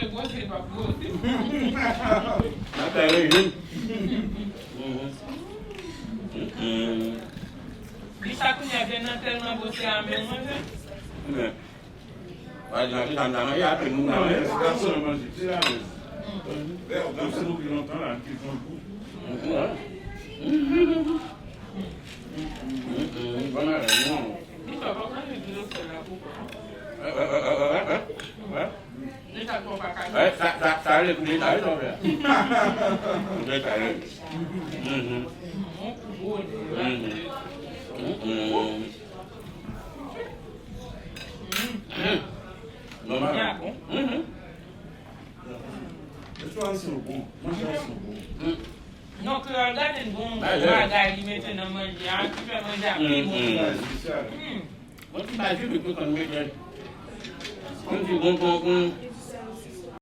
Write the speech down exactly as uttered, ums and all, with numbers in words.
Gwoze, l p ap gwoze. N ap fè rejim. Mhm. Mhm. Li sa kounye a vin nan tèlman gwoze a, men manje. Men, pa di manje, sa m ta manje, apre moun nan manje. Gason nan manje, ti la menm. Lè w gason nou pi lontan la, li pi fon gou. Mhm. Mhm. Bon bagay, non. Li sa pa manje dlo sèl la pou kò. Wè, wè, wè, wè, wè, wè. Wè. Sa, sa, sa, li koute sa, wi, sa, frè. Koute sa, wi. Mhm. Mhm. Mhm. Mhm. Nòmal. Mhm. Manje ayisyen bon. Manje ayisyen bon. Mhm. Non, kreyòl gaden bon bagay li mete nan manje a, ki fè manje a pi bon. Bagay espesyal. Hmm. Bon, ti bagay tou konn mete. Konn di bon, bon, bon.